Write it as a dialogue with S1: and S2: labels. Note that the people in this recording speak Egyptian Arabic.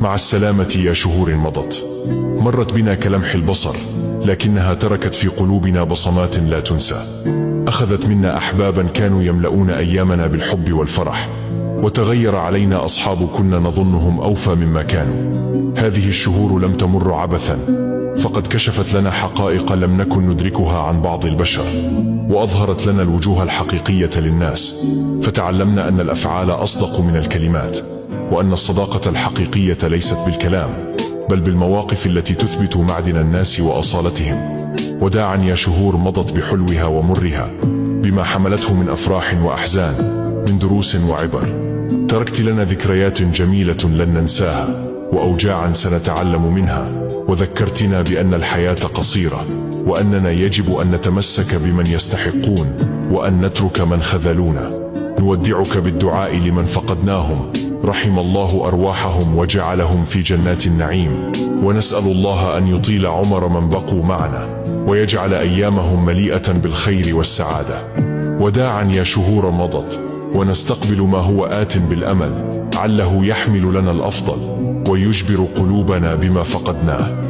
S1: مع السلامة يا شهور مضت، مرت بنا كلمح البصر، لكنها تركت في قلوبنا بصمات لا تنسى. أخذت منا أحبابا كانوا يملؤون أيامنا بالحب والفرح، وتغير علينا أصحاب كنا نظنهم أوفى مما كانوا. هذه الشهور لم تمر عبثا، فقد كشفت لنا حقائق لم نكن ندركها عن بعض البشر، وأظهرت لنا الوجوه الحقيقية للناس. فتعلمنا أن الأفعال أصدق من الكلمات، وأن الصداقة الحقيقية ليست بالكلام، بل بالمواقف التي تثبت معدن الناس وأصالتهم. وداعا يا شهور مضت بحلوها ومرها، بما حملته من أفراح وأحزان، من دروس وعبر. تركت لنا ذكريات جميلة لن ننساها، وأوجاعا سنتعلم منها، وذكرتنا بأن الحياة قصيرة، وأننا يجب أن نتمسك بمن يستحقون، وأن نترك من خذلونا. نودعك بالدعاء لمن فقدناهم، رحم الله أرواحهم وجعلهم في جنات النعيم، ونسأل الله أن يطيل عمر من بقوا معنا، ويجعل أيامهم مليئة بالخير والسعادة. وداعا يا شهور مضت، ونستقبل ما هو آت بالأمل، عله يحمل لنا الأفضل ويجبر قلوبنا بما فقدناه.